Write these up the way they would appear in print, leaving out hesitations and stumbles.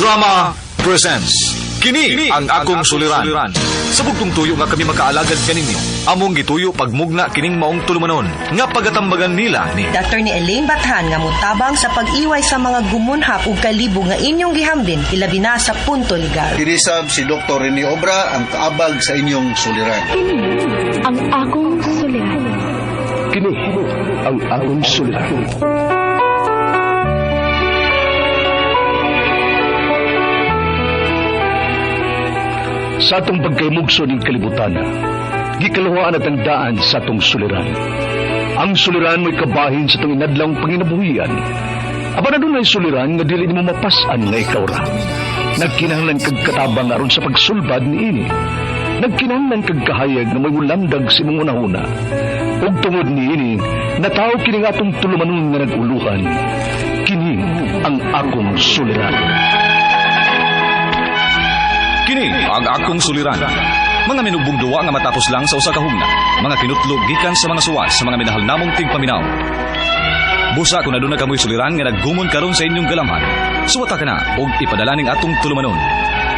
Drama presents Kini ang akong suliran. Sa bugtong tuyo nga kami makaalagad kaninyo. Among gituyo pagmugna kining maong tulumanon nga pagatambagan nila ni Attorney Elaine Bathan nga motabang sa pag-iway sa mga gumunhap ug kalibo nga inyong gihambin ilabi na sa punto legal. Kinisab si Dr. Rene Obra ang kaabag sa inyong suliran. Kini ang akong suliran. Kini ang akong suliran. Sa atong pagkaymugso ning kalibutan, gikaluhaan at ang daan sa atong suliran. Ang suliran mo'y kabahin sa atong inadlang panginabuhian. Apan adunay suliran nga dili nimo mapas-an nga ikaw ra. Nagkinahanglan kag katabang aron sa pagsulbad niini. Nagkinahanglan kag kahayag nga may mulamdag sa imong hunahuna. Ug tungod niini, natawo kini nga atong tulumanon nga nag-uluhan. Kini ang akong suliran. Kini ang akong suliran. Mga minubong duwa nga matapos lang sa usa ka hugna. Mga kinutlog gikan sa mga suwat sa mga minahal namong tigpaminaw. Busa kung aduna kamoy suliran nga naggumon karon sa inyong galamhan. Suwata ka na og ipadala ning atong tulumanon.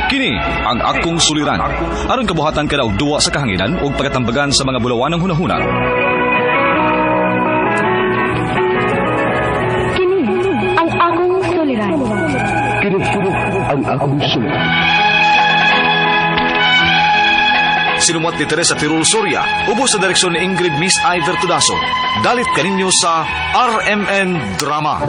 Kini ang akong suliran. Aron kabuhatan ka na og duwa sa kahanginan ug pagatambagan sa mga bulawanang hunahuna. Kini ang akong suliran. Kini ang akong suliran. Sinumuat ni Teresa Tirul Soria, ubos sa direksyon ni Ingrid Miss Iver Tudaso. Dalit kaninyo sa RMN Drama.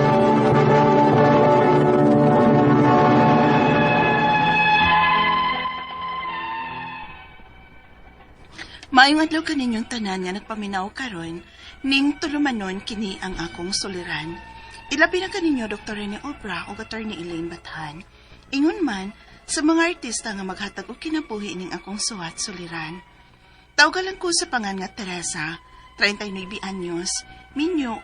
Maayong adlaw kaninyong tanan nga nagpaminaw karon ning tulumanon kini ang akong suliran. Ilabi na kaninyo Dr. Rene Obra ug Attorney Elaine Bathan. Ingon man sa mga artista nga maghatag og kinabuhi ning akong suwat suliran. Tawgalan ko sa pangan nga Teresa, 39 anyos, minyo,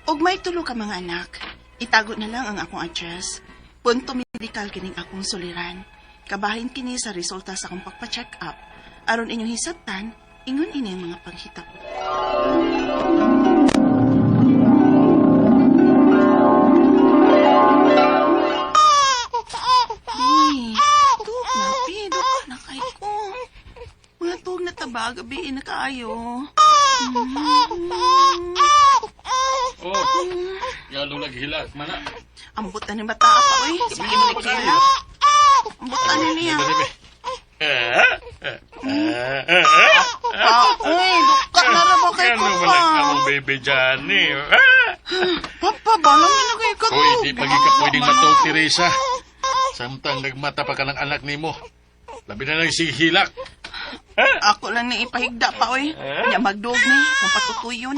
ug may tulo ka mga anak. Itago na lang ang akong address. Punto medical kining akong suliran. Kabahin kini sa resulta sa akong pagpa-check up. Aron inyong hisabtan, ingon ini ang mga panghitabo. Bi, tuog na, bi. Duka na kay ko. Mga tuog na taba, gabi na kaayo. Oh, yalo naghilak mana. Ambot na ni bata pa, oy. Sige na naghilak. Ambot na ni niya. Pa, oy, duka na ra ba kay ko Ano pa? man ang baby Johnny? Papa, balang na kay ka Uy, di pagi ka pwedeng matuog, Teresa. Samtang nagmata pa ka ng anak nimo. Labi na lang si Hilak. Ako lang ni ipahigda pa, oy. Nya magdog ni, kung patutuyon.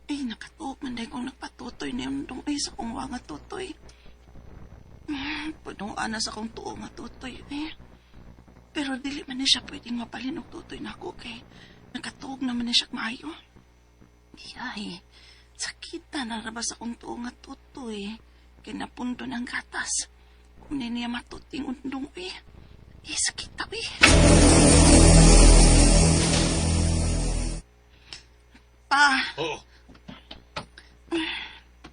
Ay, nakatuog man dahil kung nagpatutoy na yung dong ay sa kong wanga tutoy. Punuan na sa kong tuo nga tutoy eh. Pero dili man na siya pwedeng mapalin og tutoy na ako kay nakatuog naman na siya maayo. Yay, sakita na ra ba sa kong tuo nga tutoy. Kay napundo ng gatas. Kung ni niya matuting undong eh. Eh, sakita eh. Pa, Oo.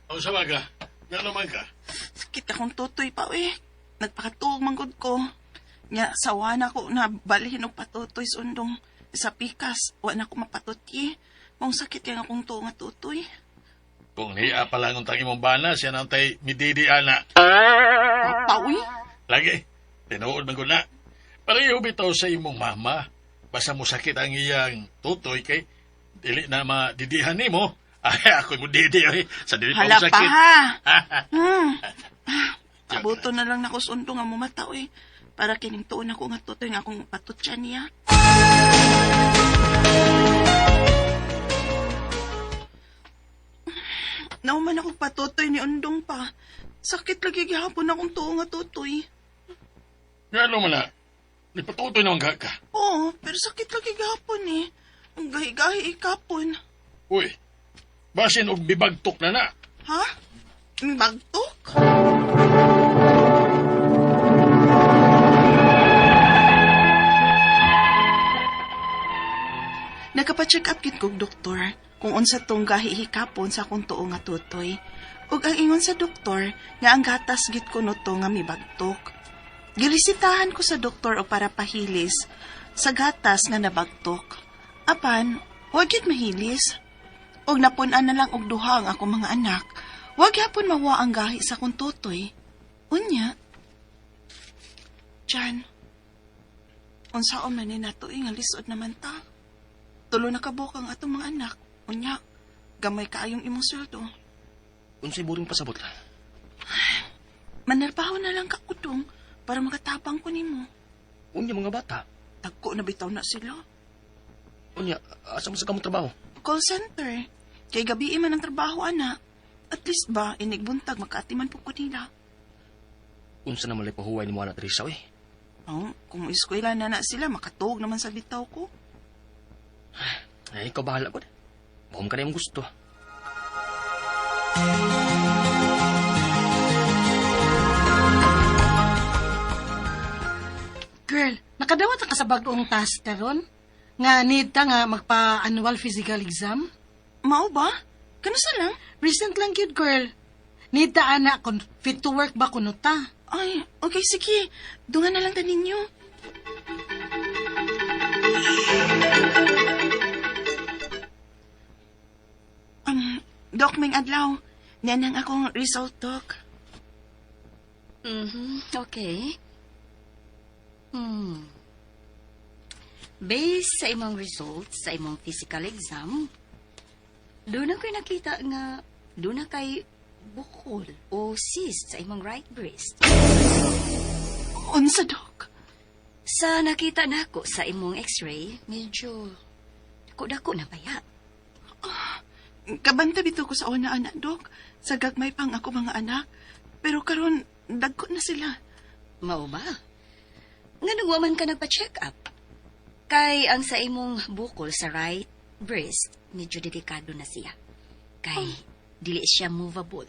Oh. Sa baga, gano man ka? sakit akong tutoy pa eh. Nagpakatuog man gud ko. Nya sawa na ko na balhin og patutoy sa undong sa pikas. Wa na ko mapatutyi. Mong sakit kay akong tuo nga tutoy. Kung niya pa lang ang tangimong bana, siya nang tay mididi ana. Pa uy. Lagi, tinuod man ko na. Pareho bitaw sa imong mama. Basta mo sakit ang iyang tutoy kay dili na madidihan nimo. Ay, ako mo didi ay. Sa dili pa Hala mo pa sakit. ha. Abuto na lang nako sa undong nga mumata uy. Para kining tuon ako nga tutoy nga akong patutya niya. Nauman ako patutoy ni Undong pa. Sakit lagi gihapon akong tuo nga tutoy. Gano man na? Nipatutoy naman ka ka. Oo, pero sakit lagi gihapon eh. Ang gahi-gahi ikapon. Uy, basin og bibagtok na na. Ha? Bagtok? Nagpa-check up gid kog doktor kung unsa tong gahihikapon sa akong tuo nga tutoy. Ug ang ingon sa doktor nga ang gatas gid kuno to nga mibagtok. Giresetahan ko sa doktor og para pahilis sa gatas nga nabagtok. Apan, wa gid mahilis. Og napun-an na lang og duha ang akong mga anak. Wa gyapon mawa ang gahi sa akong tutoy. Unya, Jan, unsaon man ni nato eh, nga lisod naman ta. Tulo na kabuok ang atong mga anak. Unya, gamay kaayong imong sweldo. Unsay buring pasabot? Manarbaho na lang ka udong para makatabang ko nimo. Unya mga bata. Tagko na bitaw na sila. Unya, asa mo sa kamo trabaho? Call center. Kay gabi man ang trabaho, ana. At least ba, inigbuntag, makaatiman po ko nila. Unsa na malay pahuway ni mo anak Teresa, oy. Oh, kung eskwela na na sila, makatuog naman sa bitaw ko. Ay, ikaw bahala ko. Mahum ka na imong gusto. Girl, nakadawat ka sa bag-ong task karon? Nga need ta nga magpa-annual physical exam? Mao ba? Kanusa lang? Recent lang gyud, girl. Need ta ana kung fit to work ba kuno ta. Ay, okay, sige. Dungan na lang ta ninyo. Doc, may adlaw. Niyan ang akong result, Doc. Okay. Based sa imong results sa imong physical exam, doon na ko'y nakita nga doon na kay bukol o cyst sa imong right breast. Unsa, Doc? Sa nakita nako sa imong x-ray, medyo dako-dako na baya. Kabanta bitaw ko sa una, anak, Doc. Sa gagmay pang ako mga anak. Pero karon dagko na sila. Mao ba? Nganong wa man ka nagpa-check up? Kay ang sa imong bukol sa right breast, medyo delikado na siya. Kay dili siya movable.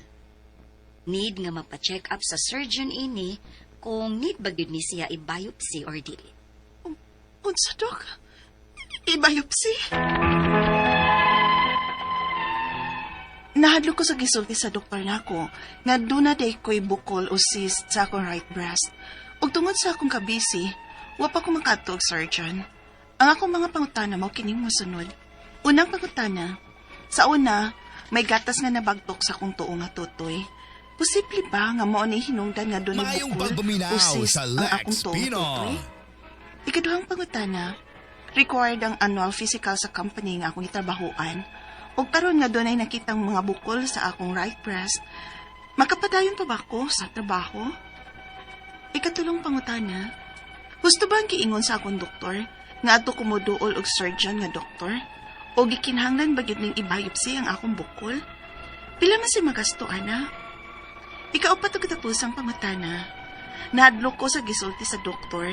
Need nga mapa-check up sa surgeon ini kung need ba gyud ni siya i-biopsy or dili. Unsa, Doc? I-biopsy? Nahadlok ko sa gisulti sa doktor nako nga duna day ko'y bukol o cyst sa akong right breast. Ug tungod sa akong kabisi, wa pa ko makadto og surgeon. Ang akong mga pangutana mao kining mosunod. Unang pangutana, sa una, may gatas nga nabagtok sa akong tuo nga tutoy. Posible ba nga mao ni hinungdan nga dunay Maayong bukol pagpaminaw o cyst sa ang Lex akong tuo nga Pino. tutoy? Ikaduhang pangutana, required ang annual physical sa company nga akong gitrabahoan. Ug karon nga dunay nakitang mga bukol sa akong right breast, makapadayon pa ba ko sa trabaho? Ikatulong pangutana, husto ba ang giingon sa akong doktor nga adto ko moduol og surgeon nga doktor? O gikinahanglan ba gyud ning i-biopsy ang akong bukol? Pila man si magasto, ana? Ikaupat ug katapusang pangutana, nahadlok ko sa gisulti sa doktor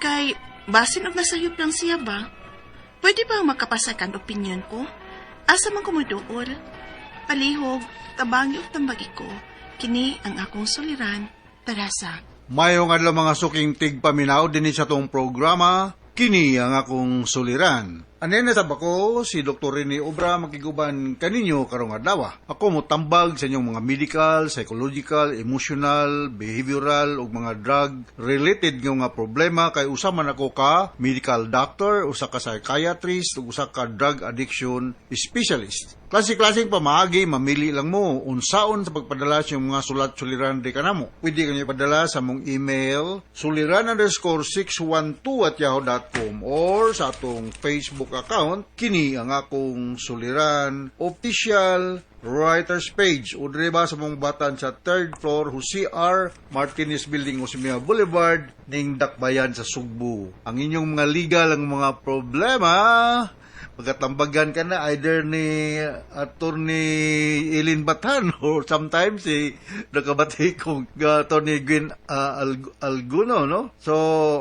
kay basin og nasayop lang siya ba? Pwede ba makapa-second opinion ko? Asa man ko moduol? Palihog, tabangi ug tambagi ko. Kini ang akong suliran, Teresa. Mayong adlaw mga suking tigpaminaw dinhi sa tong programa, kini ang akong suliran. Anena sa bako si Dr. Rene Obra makiguban kaninyo karong adlaw. Ako mo tambag sa inyong mga medical, psychological, emotional, behavioral ug mga drug related nga mga problema kay usa man ako ka medical doctor, usa ka psychiatrist ug usa ka drug addiction specialist. Klase-klaseng pamaagi, mamili lang mo unsaon sa pagpadala sa inyong mga sulat suliran di kanamo. Pwede kanyo ipadala sa mong email suliran_612@yahoo.com or sa atong Facebook account, kini ang akong suliran official writers page o dire ba sa mong batan sa third floor Jose R. Martinez Building, Osimia Boulevard, ning Dakbayan sa Sugbo. Ang inyong mga legal ang mga problema, pagkatambagan ka na either ni Attorney Eileen Bathan or sometimes si nakabati kong Attorney Gwen Alguno, no? So,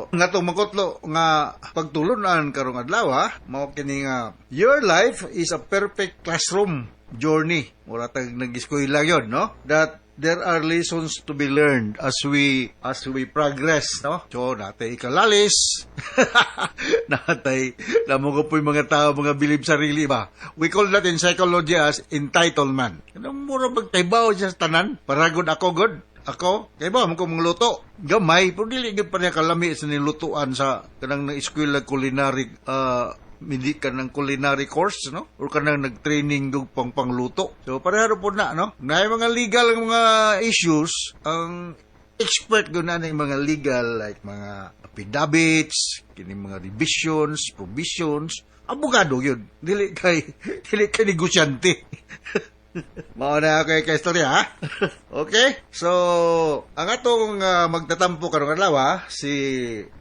nga tong makutlo nga pagtulunan karong adlaw, mao kini nga your life is a perfect classroom. journey. Mura tag nag-eskwela yun, no? That there are lessons to be learned as we progress, no? So natay ikalalis, natay namo ko po yung mga tao, mga bilib sarili ba. We call that in psychology as entitlement. Ano, mura magtaybaw siya sa tanan para gud ako good ako kay ba mo ko mangluto gamay, pero dili gyud pa niya kalami sa nilutuan sa kanang na eskwela culinary, hindi ka ng culinary course, no? Or kanang nag-training og pang pangluto. So, pareho po na, no? Na yung mga legal mga issues, ang expert ko na ng mga legal like mga affidavits, kini mga revisions, provisions, abogado yun. Dili kay negosyante. Mao na kay istorya, ha? Okay? So, ang atong magtatampo karong adlaw, si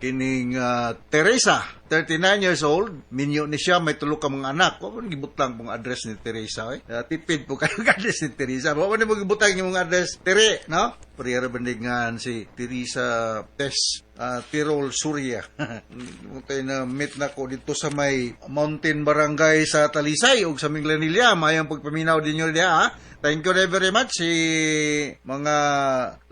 kining Teresa, 39 years old, minyo ni siya, may tulo ka mga anak. Wa man gibutang pong address ni Teresa eh. Tipid po kayo ang address ni Teresa. Wa man mo gibutang yung address Tere, no? Parehara bandingan si Teresa Tess Tirol Surya. Mutay na meet na ko dito sa may Mountain Barangay sa Talisay ug sa Minglanilla. Mayong pagpaminaw din nyo diha, ha? Thank you very much si mga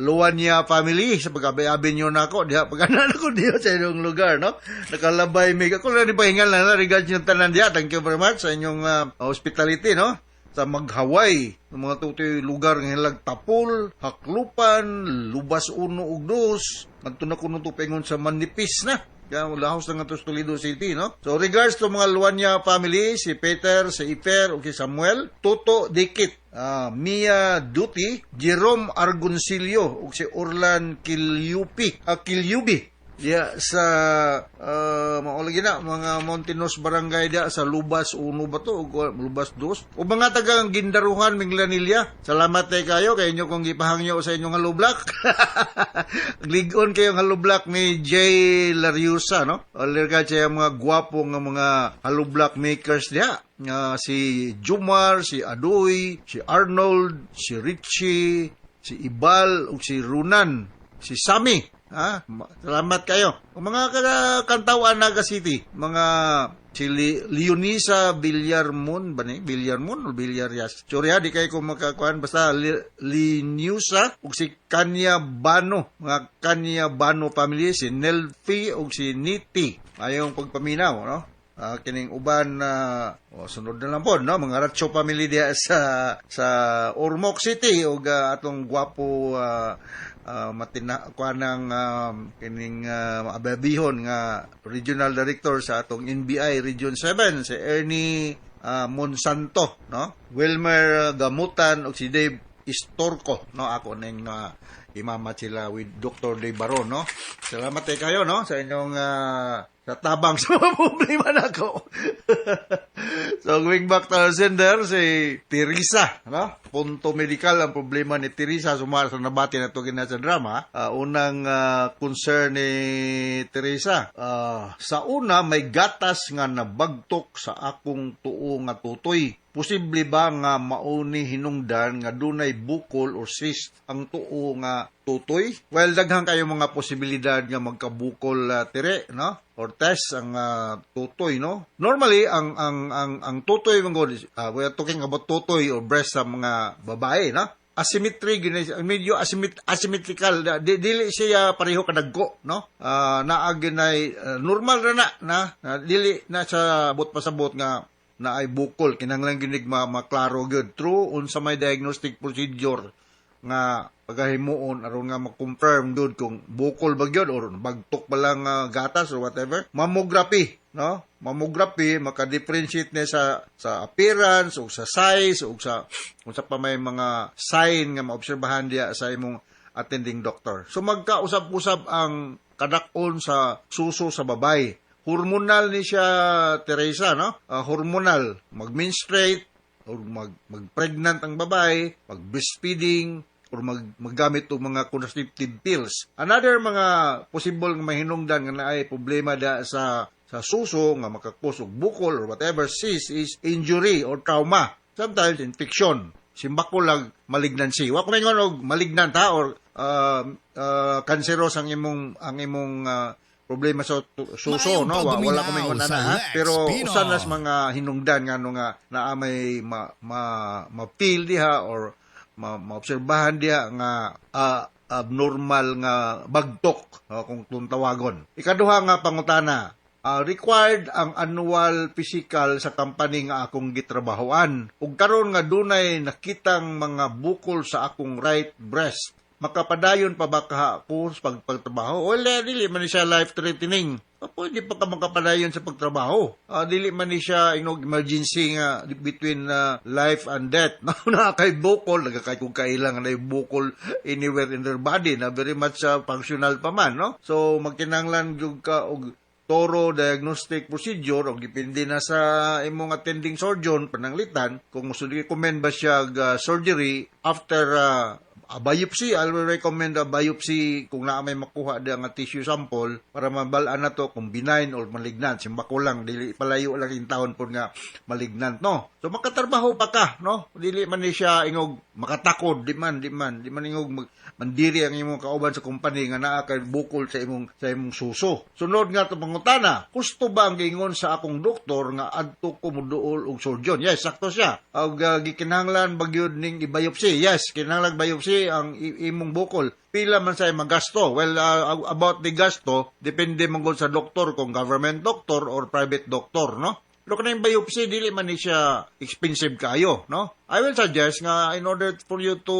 Luwania family sa pag-abi-abi nyo na ako diha pag ko diha sa inyong lugar, no? Nakalabay mig ako lang ni pahingal na regards yung tanan diha. Thank you very much sa inyong hospitality, no? Sa Maghaway, ng mga tutoy lugar nga hilag Tapul, Haklupan, Lubas 1 ug 2, ngadto na kuno to paingon sa Manipis na. Kaya lahos na nga to sa Toledo City, no? So, regards to mga Luwania family, si Peter, si Iper, ug si Samuel, Toto Dikit, Mia Duty, Jerome Argoncillo, ug si Orlan Kilyupi, Kilyubi. Diya sa mao lagi na mga Mountainous Barangay diya sa Lubas 1 ba to o Lubas 2 o mga taga Gindaruhan, Minglanilla. Salamat tay kayo kay inyo kong gipahangyo sa inyong hollow block. Ligon kayo hollow block ni Jay Lariusa, no? Alerga siya mga gwapo nga mga hollow block makers diya nga si Jumar, si Adoy, si Arnold, si Richie, si Ibal ug si Runan, si Sammy. Ha? Salamat kayo. O mga kantawan Naga City, mga si Leonisa Villarmon ba ni? Villarmon o Villarias? Sorry ha, di kayo kung makakuan. Basta Linusa ug si Kanya Bano. Mga Kanya Bano family, si Nelfi ug si Niti. Ayong pagpaminaw, no? Kining uban na oh, sunod na lang po, no? Mga Ratcho family diha sa Ormoc City ug atong gwapo matina kuan ng kining ababihon nga regional director sa atong NBI Region 7, si Ernie Monsanto, no? Wilmer Gamutan ug si Dave Istorco, no? Ako ning imama sila with Dr. Dave Baron, no? Salamat eh kayo, no? Sa inyong sa tabang sa mga problema nako. So, going back to our sender, si Teresa, no? Punto medical ang problema ni Teresa sumara sa nabati na ito sa drama. Unang concern ni Teresa, sa una may gatas nga nabagtok sa akong tuo nga tutoy. Posible ba nga mauni hinungdan nga dunay bukol or cyst ang tuo nga tutoy? Well, daghan kayo mga posibilidad nga magkabukol, tere, no? Or test ang tutoy, no? Normally, ang tutoy man gud, we are talking about tutoy or breast sa mga babae, no? Asymmetry gini, medyo asymmetrical, dili siya pareho kadagko, no? Naa ginay normal ra na na, na dili na sa bot pasabot nga na ay bukol. Kinahanglan ginig maklaro gyud through unsa may diagnostic procedure nga pagahimuon aron nga ma-confirm gyud kung bukol ba gyud or bagtok ba lang gatas or whatever. Mammography, no? Mammography maka-differentiate ni sa appearance o sa size o sa unsa pa may mga sign nga maobserbahan diya sa imong attending doctor. So magkausap-usap ang kadak-on sa suso sa babay. Hormonal ni siya, Teresa, no? Hormonal, mag-menstruate or mag-pregnant ang babae, mag-breastfeeding or maggamit og mga contraceptive pills. Another mga possible nga mahinungdan nga naay problema da sa suso nga maka-cause og bukol or whatever cyst is injury or trauma. Sometimes infection. Simbako lang malignancy. Wa ko maingon og malignant ha or cancerous ang imong problema sa suso, Maayong no? Wala ko pagpaminaw maingon sa ana, ha? Lex Pero Pino. usa nas mga hinungdan nga no nga naa may ma, ma, ma-feel diha or maobserbahan diha nga abnormal nga bagtok, kung tawagon. Ikaduha nga pangutana, required ang annual physical sa company nga akong gitrabahoan. Ug karon nga dunay nakitang mga bukol sa akong right breast, makapadayon pa ba ka ako sa pagtrabaho? Well, dili man ni siya life-threatening. Pwede pa ka makapadayon sa pagtrabaho. Dili man ni siya inog emergency nga between life and death. Na kay bukol, nagakay kung kailangan na bukol anywhere in their body na very much functional pa man, no? So magkinahanglan gyud ka og thorough diagnostic procedure o depende na sa imong attending surgeon pananglitan kung mo recommend ba siya surgery after a biopsy. I will recommend a biopsy kung naa may makuha diya nga tissue sample para mabal-an na to kung benign or malignant. Simba ko lang, dili palayo lang in taon po nga malignant, no? So makatrabaho pa ka, no? Dili man ni siya ingog makatakod, di man ingog mandiri ang imong kauban sa company nga naa kay bukol sa imong suso. Sunod nga to pangutana, gusto ba ang giingon sa akong doktor nga adto ko moduol og surgeon? Yes, sakto siya. Og gikinahanglan ba gyud ning i-biopsy? Yes, kinahanglan biopsy ang imong bukol. Pila man sa magasto? Well, about the gasto, depende man gud sa doktor kung government doctor or private doctor, no? Pero kanang biopsy, dili man ni siya expensive kayo, no? I will suggest nga in order for you to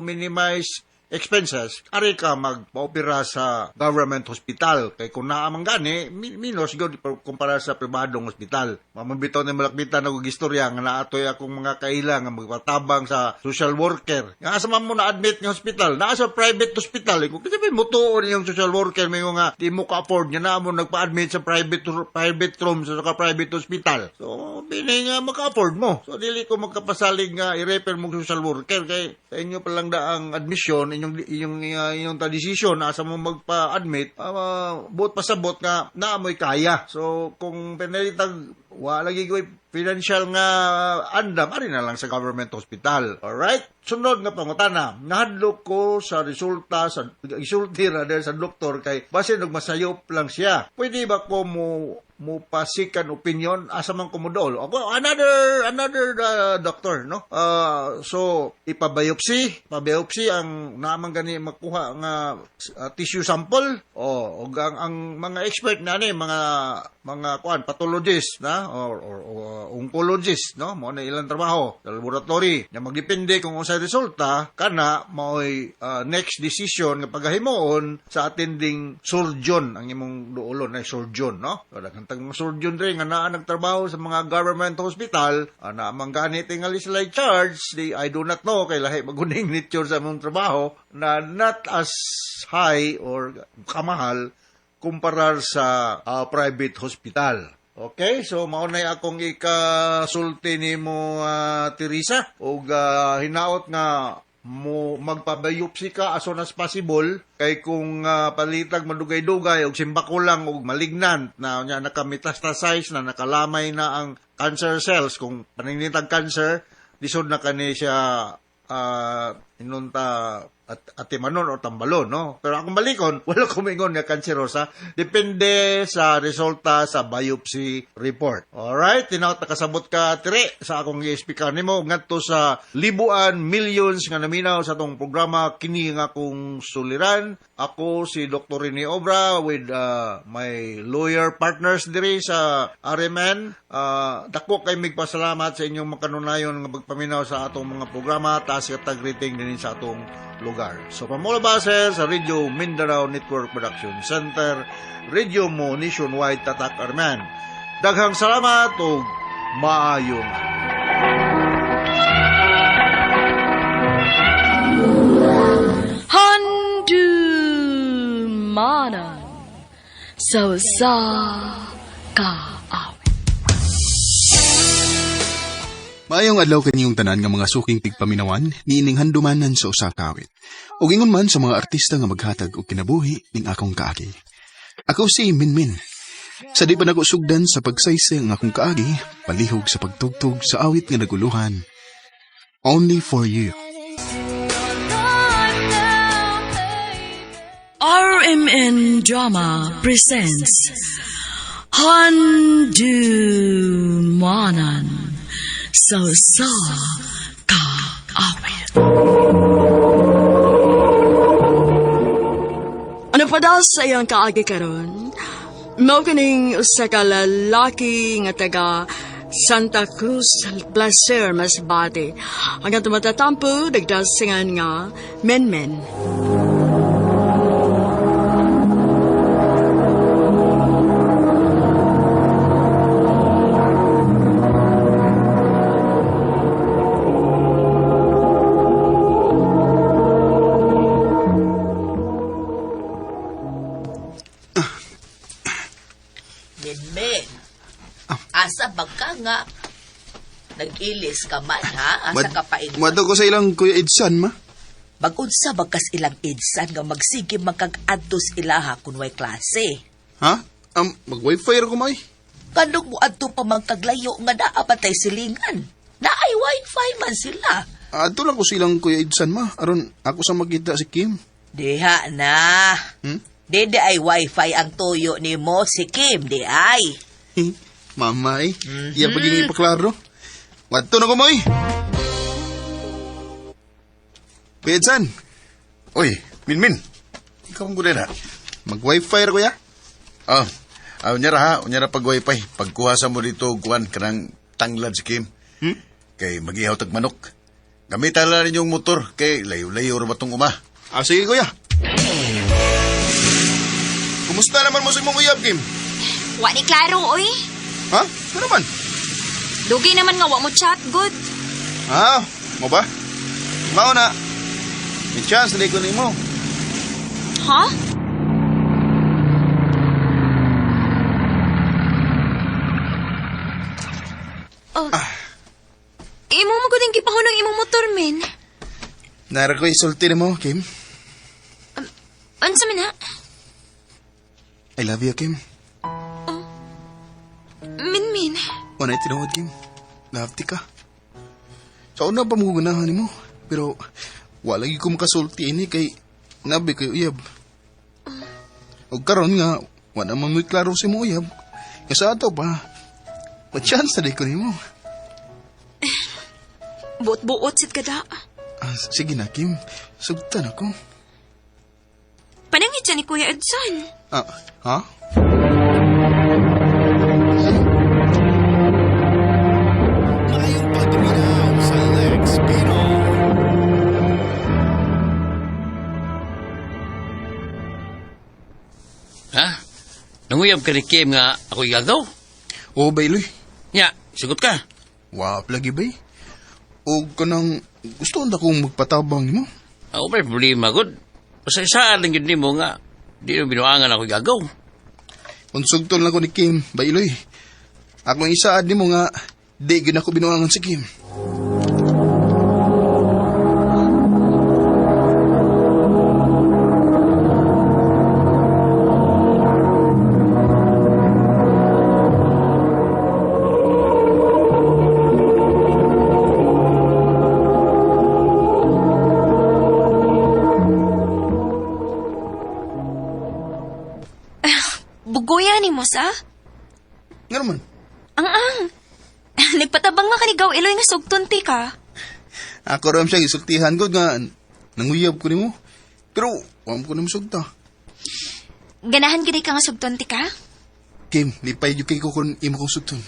minimize expenses, ari ka magpa-opera sa government hospital. Kay kung naa man gani, minus gyud kumpara sa pribadong hospital. Mamabitaw ni malakbitan og istorya nga naatoy akong mga kaila nga magpatabang sa social worker. Nga asa man mo na-admit nga hospital? Naa sa private hospital. Kung kasi may mutuon yung social worker may nga di mo ka-afford nga naa mo nagpa-admit sa private private room sa ka private hospital. So, bini nga maka-afford mo. So, dili ko magkapasalig nga i-refer mo social worker kay sa inyo pa lang da ang admission, inyong ta decision asa mo magpa-admit, buot pasabot nga naa mo'y kaya. So, kung pinalitag wa lagi ko'y financial nga andam, ari na lang sa government hospital. Alright? Sunod nga pangutana, nahadlok ko sa resulta sa isulti rather sa doktor kay basin og masayop lang siya. Pwede ba ko mo pa-second opinion, asa man ko modol? Ako another another doctor, no? So ipa-biopsy, pa-biopsy ang naman gani makuha nga tissue sample o og ang mga expert na ni mga kuan pathologist na or oncologist, no? Mo na ilang trabaho sa laboratory na magdepende kung unsay resulta kana maoy next decision nga pagahimuon sa attending surgeon ang imong duolon ay surgeon, no? So daghan tag mga surgeon rin nga naa nagtrabaho sa mga government hospital, na man gani tingali sila charge di, I do not know kay lahi maguning nature sa imong trabaho na not as high or kamahal kumparar sa private hospital. Okay, so mao nay akong ikasulti nimo, Teresa, ug hinaot nga mo magpa-biopsy ka as soon as possible kay kung palitag madugay-dugay og simbako lang og malignant na nya naka-metastasize na, nakalamay na ang cancer cells, kung paninitag cancer lisod na kani siya inunta at atimanon o tambalon, no? Pero akong balikon, wala ko mingon nga kanserosa. Depende sa resulta sa biopsy report. Alright, tinaw nakasabot ka, Tere, sa akong i-speaker nimo ngadto sa libuan millions nga naminaw sa atong programa kini nga akong suliran. Ako si Dr. Rene Obra with my lawyer partners diri sa RMN. Dako kay migpasalamat sa inyong makanunayon nga pagpaminaw sa atong mga programa. Taas katag rating din sa atong lugar. So, pamula base sa Radio Mindanao Network Production Center, Radio Mo Nationwide Tatak Arman. Daghang salamat ug maayong Handumanan sa usa ka awit. Maayong adlaw kaninyong tanan nga mga suking tigpaminawan niining handumanan sa usa ka awit. Ug ingon man sa mga artista nga maghatag og kinabuhi ning akong kaagi. Ako si Minmin. Sa di pa nako sugdan sa pagsaysay ang akong kaagi, palihog sa pagtugtog sa awit nga naguluhan. Only for You. MN Drama presents Handumanan sa Usa Ka Awit. Ano pa daw sa iyang kaagi karon? Mao kining usa ka lalaki nga taga Santa Cruz, Placer, Masbate. Hanggang tumatatampo, nagdasingan nga menmen. Minmin, asa ba ka nga? Nag-ilis ka man, ha? Asa ka pa in? Madto ko sa ilang Kuya Edsan, ma. Bagunsa bagkas ilang insan nga magsige magkag-adtos ilaha kun way klase. Ha? Mag-wifi ra ko, may. Kanong mo adto pa man kaglayo nga naa pa tay silingan. Naay wifi man sila. Adto lang ko sa ilang Kuya Edsan, ma. Aron ako sa makita si Kim. Diha na. Hmm? Dede ay wifi ang tuyo nimo si Kim, di ay. Mama, eh. Iya pagiging ipaklaro. Wadto na ko, moy. Kuya Edsan, Uy, Minmin. Ikaw ang gulay na. mag-wifi ra, kuya. Ah, unya ra ha, unya ra pag wifi. Pagkuha sa mo dito, kuan kanang tanglad si Kim. Hmm? Kay magihaw tag manok. Gamitan lang ninyong motor kay layo-layo ra ba tong uma. Ah, sige, kuya. Kumusta naman mo sa imong uyab, Kim? Wa ni klaro, oy. Ha? Ano naman? Dugi naman nga wa mo chat, good. Ah, mo ba? Mao na. May chance na ko nimo. Ha? Oh. Imo mo gud ang gipahunong imong motor, min. Nara ko isulti nimo, Kim. Unsa man ha? I love you, Kim. Min min. Wala tinuod, Kim. Love ti ka. Sa una pa mo ganahan nimo, pero wala gyud ko makasulti ini kay nabi kay uyab. Og karon nga wala man mo'y klaro sa imong uyab. Nga sa ato pa, ma-chance na di ko nimo. Buot-buot sit kada. Ah, sige na, Kim. Sugtan ako. Panangit siya ni Kuya Edson. Ah, ha? Maayong pagpaminaw sa Lex Pino. Ha? Nanguyab ka ni Kim nga ako igagaw? Oo, Bayloy. Nya, sigot ka. Wa lagi bay. O kanang gusto na kong magpatabang nimo. Ako may problema, good. Basta isaan lang yun nimo nga di mo binuangan ako igagaw. Konsugtol na ko ni Kim, Bayloy. Akong isaad nimo nga di gyud ako binuangan si Kim. Bugoya ni mo sa? Nga naman, Ang ang. Nagpatabang man kanigaw iloy nga sugton ti ka. ako ram siya gisultihan ko nga nanguyab ko nimo. Pero wa mo ko nimo sugta. Ganahan gid ka nga sugton ti ka? Kim, lipay gyud kay ko kun imo kong sugton.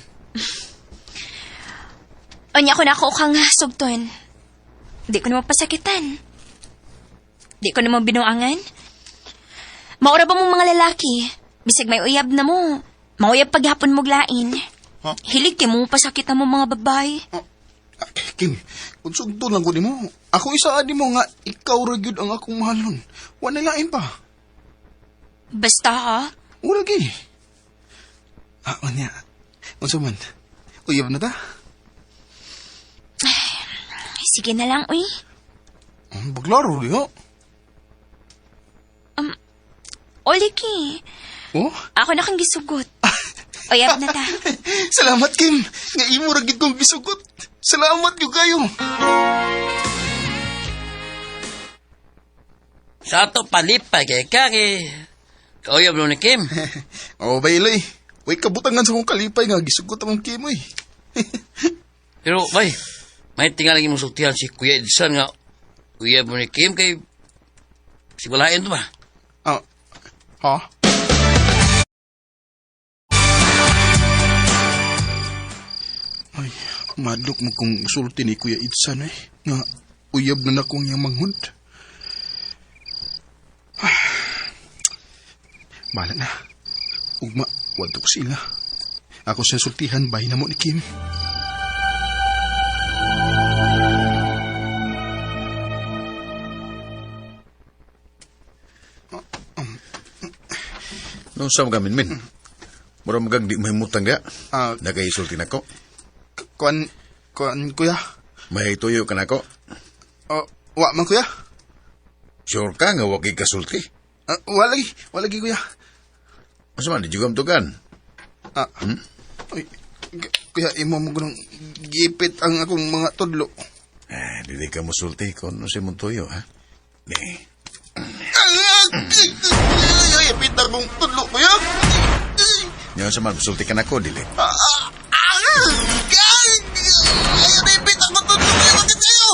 Unya ko na ako kang sugton. Di ko naman pasakitan. Di ko naman binuangan. Maura ba mong mga lalaki? Bisag may uyab na mo. Mauyab paghapon mo lain. Ha? Hilig kay mo pasakit na mo mga babae. Ah, Kim, kung sugton lang ko nimo, ako isaad nimo nga ikaw ra gyud ang akong mahalon. Wa na lain pa. Basta ha? Ura gi. Ah, unya. Unsa man? Uyab na ta? Sige na lang, uy. Baglaro diho. Oliki, Oh? ako na kang gisugot. Uyab na ta. Salamat, Kim. Nga imo ra gid kong gisugot. Salamat gyud kayo. Sa ato palipay kay kaki. Kauyab no ni Kim. Oo, bay Iloy. Uy, kabutangan sa kong kalipay nga gisugot akong Kim, oy. Pero, bay, may tingalang imong sultihan si Kuya Edson nga uyab mo ni Kim kay si balain to ba? Ah, ha? Ay, madlok mo kung sulti ni Kuya Idsan eh. Nga, uyab na na kong iyang manghud. Ah, bahala na. Ugma, wadto ko sila. Ako sa sultihan, bahin na mo ni Kim. Nung sa mga min, mura magang di mahimutang ga. Ah. Nagaisulti na ko. Kuan, kuan, kuya. May tuyo ka na ko. Oh, wa man, kuya. Sure ka nga wagi kasulti. Ah, wala lagi, kuya. Asa man, di juga matugan. Ah, Ay, kuya, imo mo gunang gipit ang akong mga tudlo. Eh, dili ka musulti kung ano si mong tuyo, ha? Di. Ay, ipit akong tudlo, kuya. Ngayon sa man, musulti ka na ko, dili. Ay, ipit akong tudlo, kuya. Bakit sa'yo?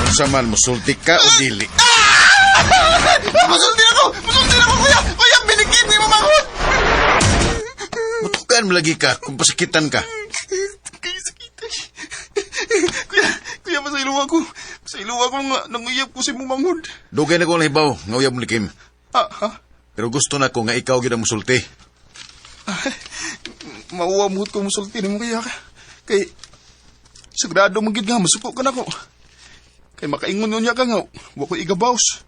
Kung sa man, musulti ka o dili. Musulti ako! Musulti ako, kuya! Kuya, binigyan ni mo manghod! Mutukan mo lagi ka kung pasakitan ka. Kuya, kuya, masaylo ako. Masaylo ako nga, nanguyab ko si mo manghod. Dugay na ko ang hibaw, nga uyab mo ni Kim. Ah, ha? Pero gusto na ko nga ikaw gyud ang musulti. Mauwa mo ko musulti nimo kaya ka. Kay sigurado mo gid nga masuko ka nako. Kay makaingon niya ka nga wa ko igabaws.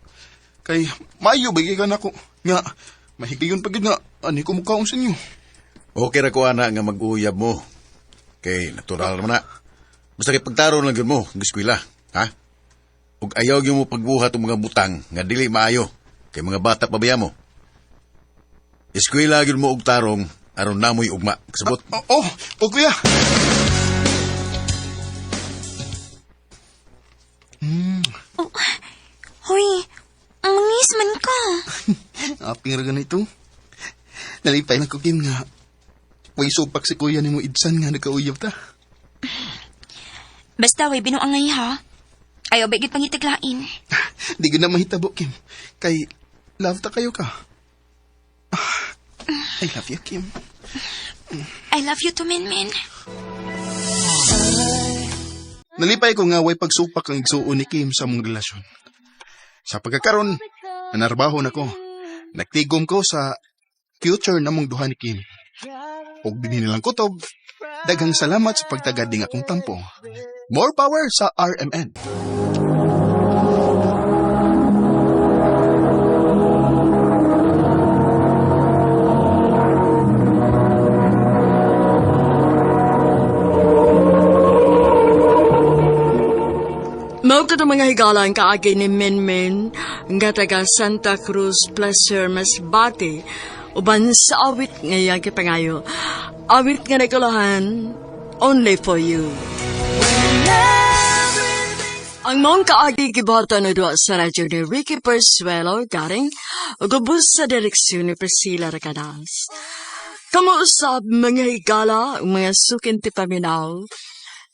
Kay maayo ba ka nako nga mahigayon pa gid nga ani ko mukaon sa inyo. Okay ra ko ana nga mag-uyab mo. Kay natural naman na. Basta kay pagtaron lang gyud mo ng eskwela, ha? Ug ayaw gyud mo pagbuhat og mga butang nga dili maayo kay mga bata pa baya mo. Eskwela gyud mo og tarong aron namoy ugma. Kasabot. Oh, oh, kuya. Oh, hoy, mangis man ka. Aping ra ganito. Nalipay na ko Kim nga way supak si kuya nimo Idsan nga nagkauyab ta. Basta way binuangay ha. Ayaw ba gid pangitaglain. Di gid na mahitabo Kim. Kay love ta kayo ka. Ah, I love you Kim. I love you too, Minmin. Nalipay ko nga way pagsupak ang igsuon ni Kim sa mong relasyon. Sa pagkakaron, nanarbaho na ko. Nagtigom ko sa future namong duha ni Kim. Ug dinhi nilang kutob, daghang salamat sa pagtagad ning akong tampo. More power sa RMN. Mao kadto mga higala ang kaagi ni Minmin nga taga Santa Cruz Placer Masbate uban sa awit nga iyang gipangayo. Awit nga nagkulahan, Only for You. Ang mong kaagi gibuhatan na duwa sa radyo ni Ricky Persuelo garing gubos sa direksyon ni Priscilla Recanas. Kamo usab mga higala, mga sukin ti paminaw,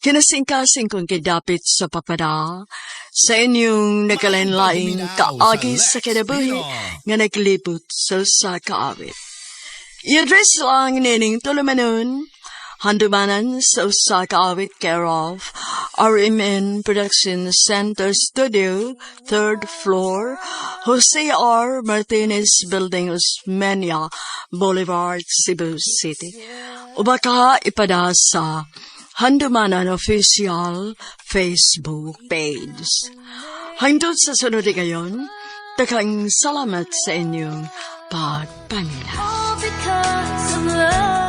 kinasingkasing kong kidapit sa papada, sa inyong nagkalain-laing kaagi sa kinabuhi nga naglibot sa usa ka awit. I-address lang nining tulumanon, handumanan sa usa ka awit care of RMN Production Center Studio, third floor, Jose R. Martinez Building, Osmeña Boulevard, Cebu City. O baka ipada sa Handumanan Official Facebook page. Hangtod sa sunod ngayon, daghang salamat sa inyong pagpaminaw. All because of love.